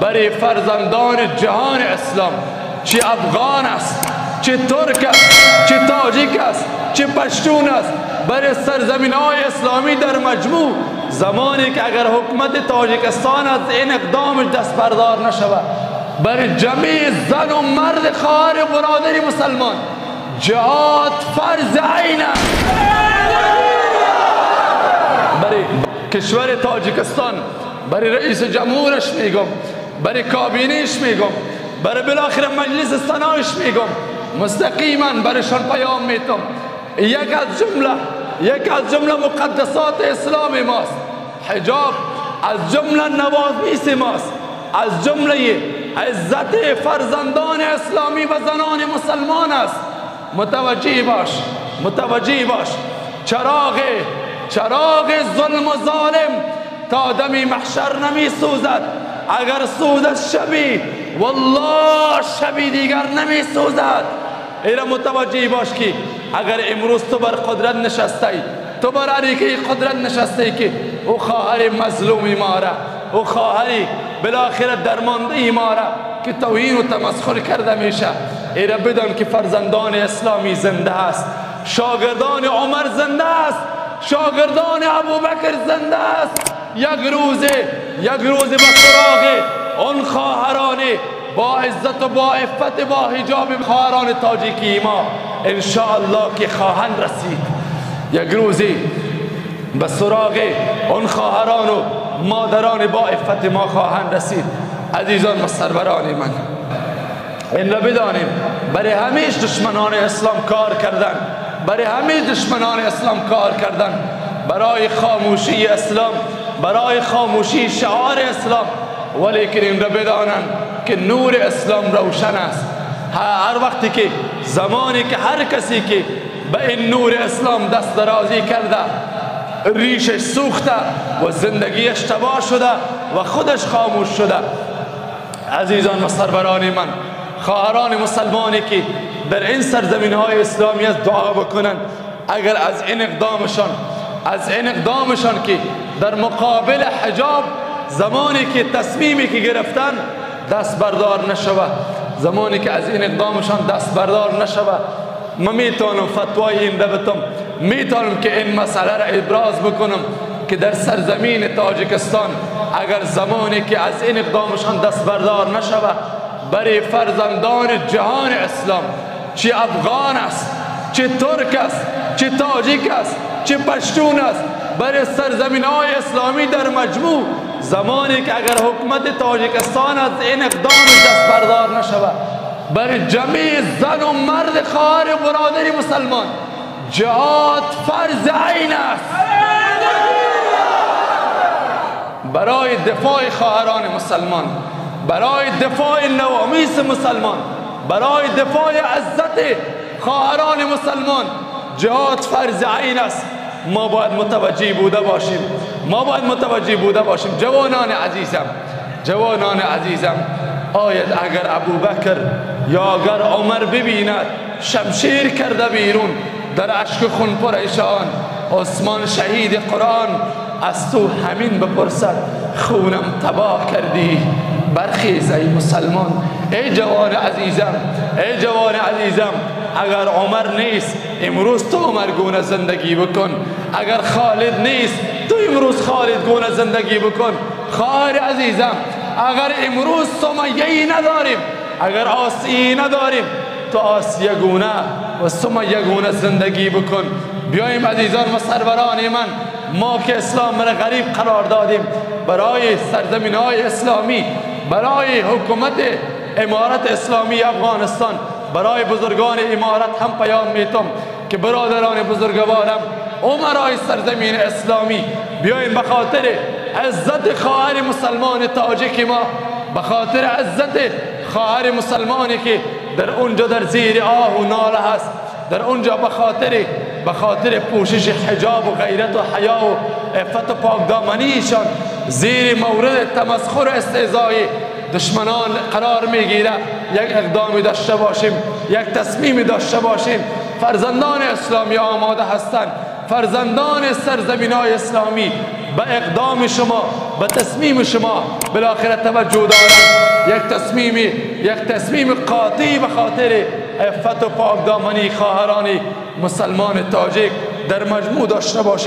برای فرزندان جهان اسلام، چه افغان است، چه ترک است، چه تاجیک است، چه پشتون است، برای سرزمین های اسلامی در مجموع، زمانی که اگر حکومت تاجیکستان از این اقدامش دست بردار نشود، برای جمیع زن و مرد خواهر و برادر مسلمان جهاد فرض عین است. برای کشور تاجیکستان، برای رئیس جمهورش میگم، برای کابینهش میگم، برای بالاخره مجلس سنایش میگم، مستقیما برایشان پیام میتم. یک از جمله مقدسات اسلام ماست حجاب، از جمله نوامیس ماست، از جمله عزت فرزندان اسلامی و زنان مسلمان است. متوجه باش، متوجه باش، چراغ ظلم و ظالم تا دمی محشر نمی سوزد. اگر سوزد شبی، والله شبی دیگر نمی سوزد. ایرا متوجه باش که اگر امروز تو بر قدرت نشسته ای، تو بر عریکه قدرت نشسته ای که او خواهر مظلومی ماره، او خواهری بالاخره درمانده ای ماره که توهین و تمسخر کرده میشه، ایرا بدان که فرزندان اسلامی زنده است، شاگردان عمر زنده است، شاگردان ابوبکر زنده است. یک روز به سراغ آن خواهران با عزت و با عفت با حجاب خواهران تاجیکی ما انشاءالله که خواهند رسید. یک روزی به سراغ آن خواهران و مادران با عفت ما خواهند رسید. عزیزان و سروران من، این را بدانیم برای همیش دشمنان اسلام کار کردن، برای همیش دشمنان اسلام کار کردن، برای خاموشی اسلام، برای خاموشی شعار اسلام، ولیکن این را بدانند که نور اسلام روشن است. هر وقتی که زمانی که هر کسی که به این نور اسلام دست درازی کرده، ریشش سوخته و زندگیش تباه شده و خودش خاموش شده. عزیزان و سروران من، خواهران مسلمانی که در این سرزمین های اسلامی از دعا بکنند، اگر از این اقدامشان که در مقابل حجاب زمانی که تصمیمی که گرفتن دست بردار نشود، زمانی که از این اقدامشان دست بردار نشود، من میتونم فتوای این بتم، میتونم که این مسئله را ابراز بکنم که در سرزمین تاجیکستان اگر زمانی که از این اقدامشان دست بردار نشود، برای فرزندان جهان اسلام، چه افغان است، چه ترک است، چه تاجیک است، چه پشتون است، برای سرزمین های اسلامی در مجموع، زمانی که اگر حکومت تاجیکستان از این اقدام دست بردار نشود، برای جمیع زن و مرد خواهر و برادر مسلمان جهاد فرض عین است. برای دفاع خواهران مسلمان، برای دفاع نوامیس مسلمان، برای دفاع عزت خواهران مسلمان جهاد فرض عین است. ما باید متوجه بوده باشیم، ما باید متوجه بوده باشیم. جوانان عزیزم، جوانان عزیزم، آید اگر ابوبکر یا اگر عمر ببیند شمشیر کرده بیرون در اشک خون پریشان، عثمان شهید قرآن از تو همین بپرسد خونم تباه کردی، برخیز ای مسلمان. ای جوان عزیزم، ای جوان عزیزم، اگر عمر نیست امروز تو عمر گونه زندگی بکن، اگر خالد نیست تو امروز خالد گونه زندگی بکن. خواهر عزیزم، اگر امروز سمیه‌ای نداریم، اگر آسیه‌ای نداریم، تو آسیه گونه و سمیه گونه زندگی بکن. بیاییم عزیزان و سروران من، ما که اسلام را غریب قرار دادیم، برای سرزمین های اسلامی، برای حکومت امارت اسلامی افغانستان، برای بزرگان امارت هم پیام میتم که برادران بزرگوارم، امرای سرزمین اسلامی، بیاین به خاطر عزت خواهر مسلمان تاجیک ما، به خاطر عزت خواهر مسلمانی که در اونجا در زیر آه و ناله هست، در اونجا به خاطر پوشش حجاب و غیرت و حیا و عفت و پاکدامنیشان زیر مورد تمسخر و استهزای دشمنان قرار میگیره، یک اقدامی داشته باشیم، یک تصمیمی داشته باشیم. فرزندان اسلامی آماده هستند، فرزندان سرزمین های اسلامی به اقدام شما، به تصمیم شما بالاخره توجه دارند. یک تصمیم قاطعی به خاطر عفت و پاکدامنی خواهران مسلمان تاجیک در مجموع داشته باشید.